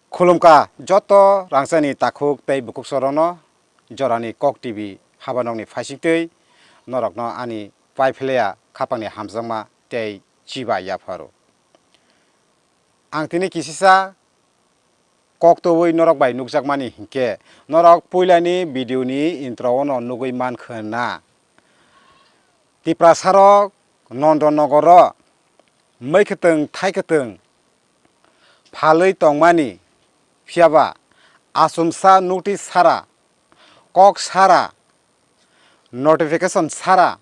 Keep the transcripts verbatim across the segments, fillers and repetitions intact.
Khulumkha joto rangchakni takhuk tei bukhuk chwrairokno, jorani Kok T V habanokni phaisingtwi norokno ani paiphlaiya khapangni hamjakma tei chiba yapharo. Ang tini kisisa kok tubui norok bai nukjakmani hinkhe, norok puilani video ni intro o no nugui mankha na. Tiprasarok Nondonogoro maikwtwng thaikwtwng phalwi tongmani, phiyaba achomsa notice sara, kok sara, notification sara,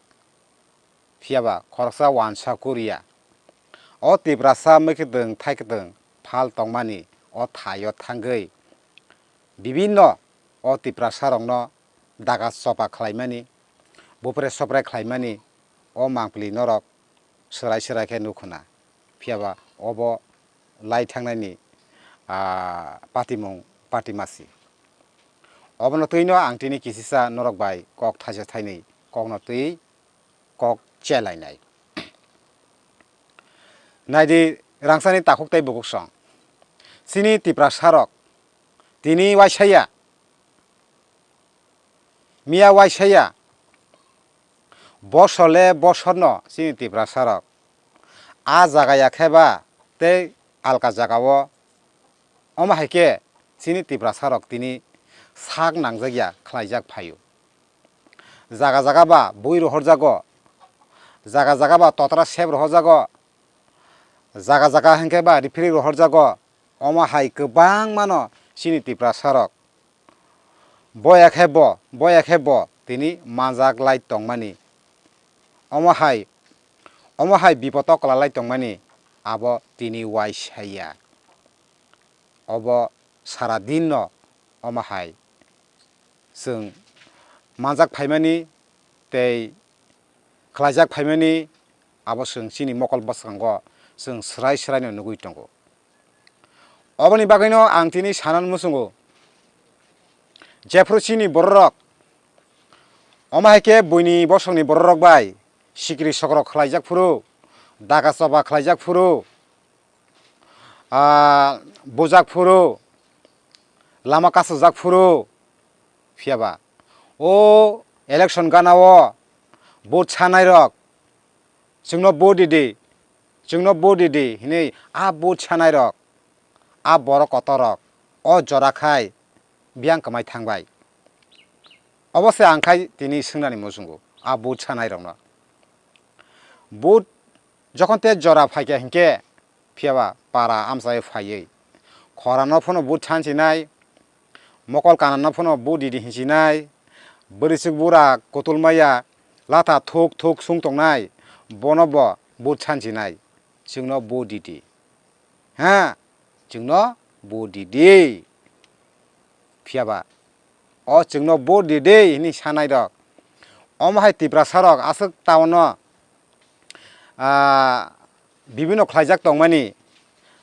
phiyaba khoroksa uansa kuriya. O Tiprasa maikwtwng thaikwtwng phal tongmani o thaio thangwi bibinno o Tiprasarokno daga chopa khlaimani, bupre sopre khlaimani o mangpili norok swrai swrai khe nukhuna. Phiyaba obo lai thangnani, ah, patimung patimasi. Obono twino ang tini kisisa norok bai kok thaisa thainwi kokno twi kok chelainai. Naidi rangchakni takhuk tei bukhuk song. Chini Tiprasarok tini uaisaya, miya uaisaya, bosor le bosorno chini Tiprasarok a jaga ya khe ba tei alka jagao, omo hai khe chini Tiprasarok tini sak nangjak ya khlaijak phaio. Jaga jaga ba bui rohorjago, jaga jaga ba totra sep rohorjago, jaga jaga hinkhe ba referee rohorjago. Omo hai kwbangmano chini Tiprasarok boya khe bo, boya khe bo tini manjak lai tongmani. Omo hai, omo hai bipodo kwlalai tongmani abo tini uaisaya. Obo sara dinno omo hai chwng manjak phaimani tei khlaijak phaimani abo chwng chini mokol bwskango chwng swrai swraino nugui tongo. Oboni bagwino ang tini sanani muchungo, jephru chini bororok omo hai khe buini bosongni bororok bai sikri sokro khlaijak phuru, daga choba khlaijak phuru, ah, bujak phuru, lama kasajak phuru, phiyaba o election ganao vote sanairok, "Chwngno vote di di, chwngno vote di di," hinwi a vote sanairok, a borok kotorrok o jora khai biyang kwmai thangbai. Obo se ang khai tini swngnani muchungo a vote sanairokno. Vote jokhon te jora phaikha hinkhe, phiyaba para amchai phaiwi khorano phano vote sansinai, mokol kanano phano vote didi hinsinai, bwrwichwk bura kutulma ya latha thuk thuk sung tongnai, bono bo vote sansinai, "Chwngno vote didi, ha, chwngno vote didi," phiyaba o "Chwngno vote didi" hinwi sanairok, omo hai Tiprasarok aswk taono, ah, bibinno khlaijak tongmani,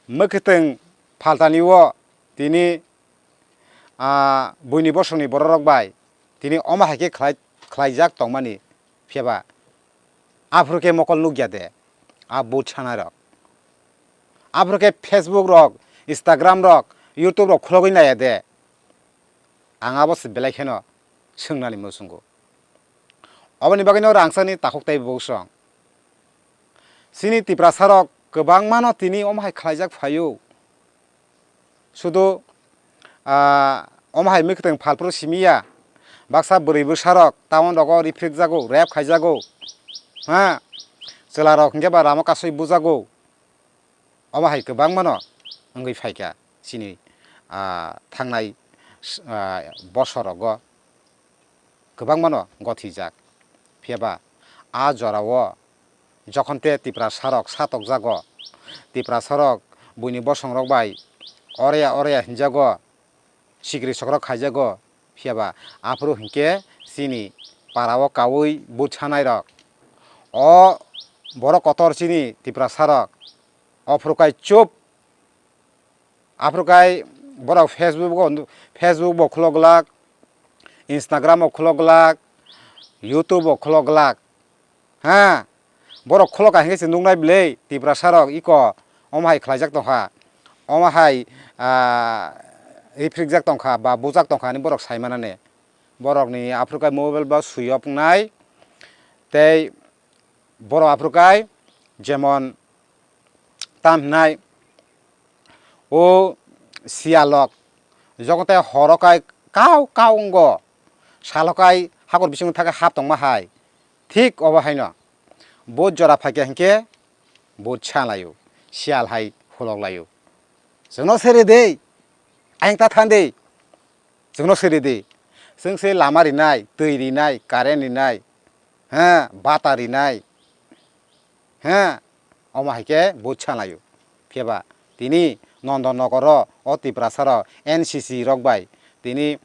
mwkhwtwng phaltani o tini, ah, buini bosongni bororok bai tini omo hai khe khlai-, khlaijak tongmani, phiyaba aphuru khe mokol nukya de a vote sanairok? Aphuru khe Facebook rok, Instagram rok, YouTube rok khulogwi naiya de? Ang abo se belai kheno swngnani muchungo. Oboni bagwino rangchakni takhuk tei bukhuk song. Chini Tiprasarok kwbangmano tini omo hai khlaijak phaio. Sudu, ah, omo hai mwkhwtwng phalphuru simi ya. Baksa bwrwi bwsarok town rogo riphikjago, rape khaijago. Ha? Chwlarok hinkhe ba ramo kasui bujago. Omo hai kwbangmano wngwi phaikha chini, ah, thangnai, ah, bosorogo kwbangmano gothijak. Phiyaba a jorao jokhon te Tiprasarok satokjago, Tiprasarok buini bosongrok bai oreya oreya hinjago, sikri sokrok khaijago, phiyaba aphuru hinkhe chini parao kaui vote sanairok, o borok kotor chini Tiprasarok, ophuru kai chup, aphuru kai Borok Facebook o, Facebook bo khulok glak, Instagram bo khulok glak, YouTube bo khulok glak. Ha, borok khulok ka hingke se nuknai bwle Tiprasa rok iko omo hai khlaijak tongkha, omo hai, ah, riphrik jak tongkha ba bujak tongkha hinwi borok sai manani. Borokni aphuru kai mobile bo swi wngnai tei borok aphuru kai jemon tam hinai o siyalok jokote horo kai kau kau wngo, salo kai hakor bisingo thake hap tongma hai, thik obo haino bo jora phaikha hinkhe bo cha laio, siyal hai holok laio. Chwngno sere de, ayang ta than de, chwngno sere de. Chwng se lama rinai, twi rinai, current rinai, ha, bata rinai, ha, omo hai khe bo cha laio. Phiya ba tini Nondon Nogoro o Tiprasa rok N C C rok bai tini,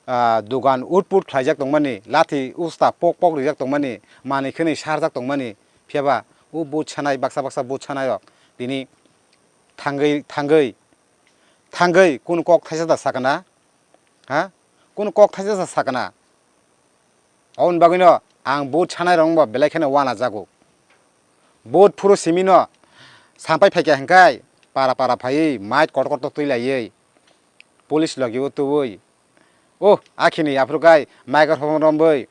ah, dugan utput khlaijak tongmani, lathi usta pok pok rijak tongmani, manwi khwnwi sarjak tongmani, phiya ba o bo chanai baksa baksa bo chanai rok tini thangwi thangwi thangwi kunu kok thaisa da sakna, ha? Kunu kok thaisa da sakna. Oboni bagwino ang bo chanai rok bo belai kheno wana jago. Bo phuru simi no sampai phaikha hinkhai para para phaiwi mait kotor kotor twi laiwi police logi o tubui. Oh, akhini aphuru kai microphone romwi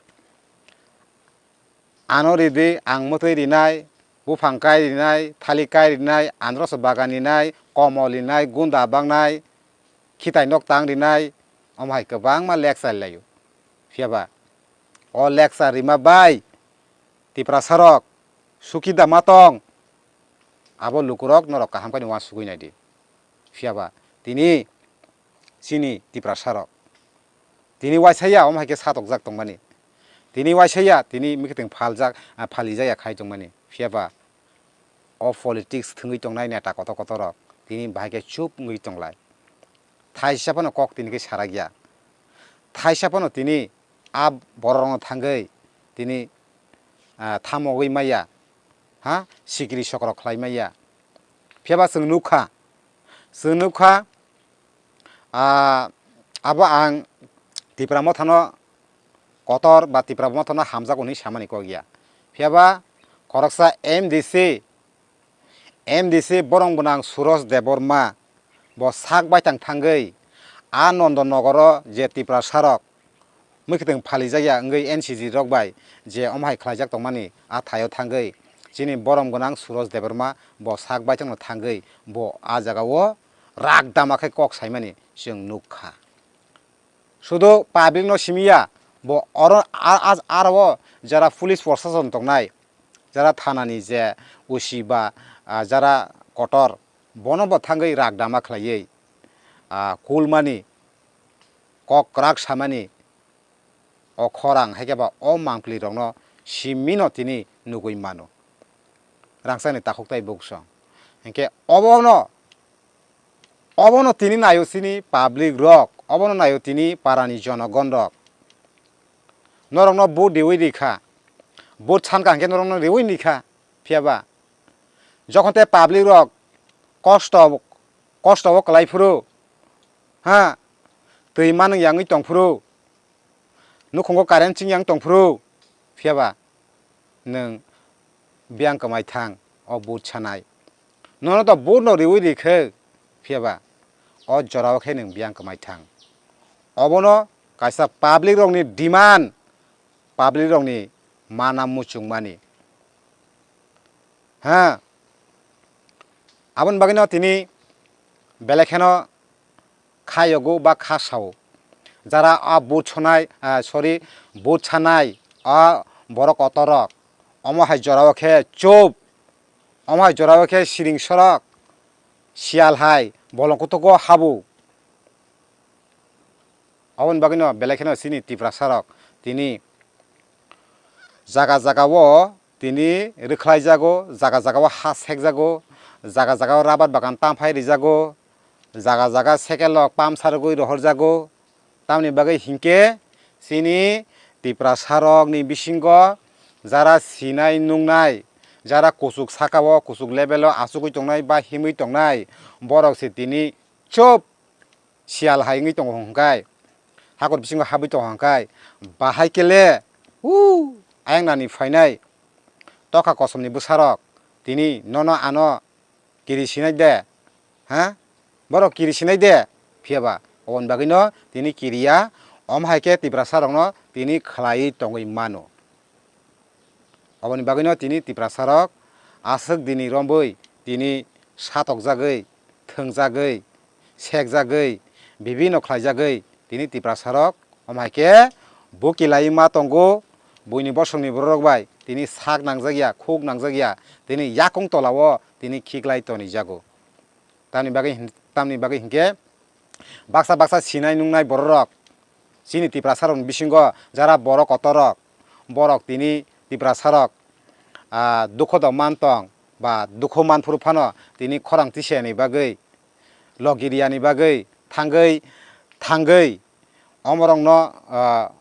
ano ridi, ang mwtwi rinai, buphang kai rinai, thalik kai rinai, androso bagan rinai, komol rinai, gunda bangnai, khitai nok tang rinai, omo hai kwbangma lecture laio. Phiya ba o lecture rima bai Tiprasa rok suki da ma tong, abo lukurok norok kaham khe uansugwi nai di. Phiya ba tini chini Tiprasa rok tini waisa ya omo hai khe satokjak tongmani, tini waisa ya tini mikitwng phaljak, ah, phalijak ya khai tongmani. Phiya ba o politics thwngwi tongnai neta kotor kotor rok tini bahai khe chup wngwi tonglai. Thaisa phano kok tini khe sarak ya. Thaisa phano tini a borok rokno thangwi tini, ah, thamogwi maya, ha, sikiri sokro khlai maya. Phiya ba chwng nukha, chwng nukha, ah, abo ang Tipra Mothano kotor ba Tipra Mothano hamjago hinwi samani kok ya. Phiya ba khoroksa M D C, M D C borong gwnang Suros Debbarma bo sak baithang thangwi a Nondon Nogoro je Tiprasa rok mwkhitwng phalijak ya wngwi N C C rok bai je omo hai khlaijak tongmani a thaio thangwi chini borom gwnang Suros Debbarma bo sak baithangno thangwi bo a jagao rak dama khe kok saimani chwng nukha. Sudu public no simi ya, bo oro a, a, aro jara police prosason tongnai, jara thana ni je O C ba, ah, jara kotor, bono bo thangwi rak dama khlaiwi, ah, kulmani, kok kwrak samani, o khorang hai khe ba o mangpli rokno simi no tini nugwi mano. Rangchakni takhuk tai buksong. Hinkhe obono, obono tini naio chini public rok, obono naio tini parani jonogon rok. Norokno vote riwi rikha, vote sankha hinkhe norokno riwi rikha, phiya ba jokhon tei public rok kosto, kosto o kwlai phuru, ha, twi manung yangwi tong phuru, nukhungo current ching yang tong phuru, phiya ba nwng biyang kwmai thang o vote sanai. Nono to vote no riwi ri khe, phiya ba o jorao khe nwng biyang kwmai thang. Obono kaisa public rokni demand, public rokni mana muchungmani. Ha, aboni bagwino tini belai kheno kha yogo ba kha sao. Jara a vote sonai, ah, sorry, vote sanai a borok kotorok, omo hai jorao khe chup, omo hai jorao khe siring sorok, siyal hai bolong kutugo habu. Aboni bagwino belai kheno chini Tiprasa rok tini jaga jaga o tini rwkhlai jago, jaga jaga o ha sek jago, jaga jaga o rabar bagan tamphai ri jago, jaga jaga sekel rok pamsa rwgwi rohor jago. Tamoni bagwi hinkhe chini Tiprasa rokni bisingo jara sinai nuknai, jara kuchuk saka o kuchuk level o achugwi tongnai ba himwi tongnai, borok se tini chup siyal hai wngwi tongo hwnkhai, hakhor bisingo habwi tongo hwnkhai, bahai kele, u, ayang nani phainai tokha kosomni bwsarok tini nono ano kiri sinai de, ha? Borok kiri sinai de, phiya ba oboni bagwino tini kiriya, omo hai khe Tiprasa rokno tini khlaiwi tongwi mano. Oboni bagwino tini Tiprasa rok aswk dini rombwi tini satokjagwi, thwngjagwi, sekjagwi, bibino khlaijagwi tini Tiprasa rok omo hai khe bukilai ma tongo, buini bosongni bororok bai tini sak nangjakya, khuk nangjakya, tini yakung tolao tini khiklai tonijago. Tamni bagwi hin-, tamni bagwi hinkhe baksa baksa sinai nungnai bororok, chini Tiprasa rokni bisingo jara borok kotorrok, borok tini Tiprasa rok, ah, dukho da man tong ba dukho man phuru phano tini khorang tisiyani bagwi, logiriyani bagwi thangwi, thangwi omorokno, ah,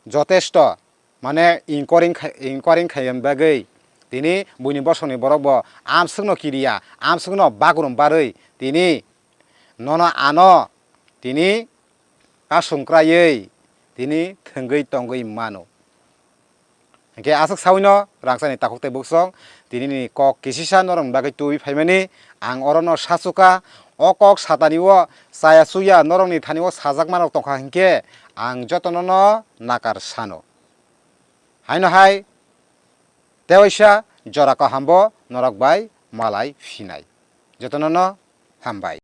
jotesto, mane, inquiring khai-, inquiring khaiyani bagwi tini buini bosongni borok bo amswkno kiriya, amswkno bagrum barwi tini nono ano tini kasung kraiwi tini thwngwi tongwi mano. Hinkhe aswk sawino rangchakni takhuk tei buksong tinini kok kisisa norokni bagwi tubui phaimani ang orono sachuka, o kok satani o chaya chuya norokni thani o sajakma rok tongkha hinkhe ang jotono no nakar sano. Haino hai tewaisa jora kahambo norok bai malai phinai. Jotono no hambai.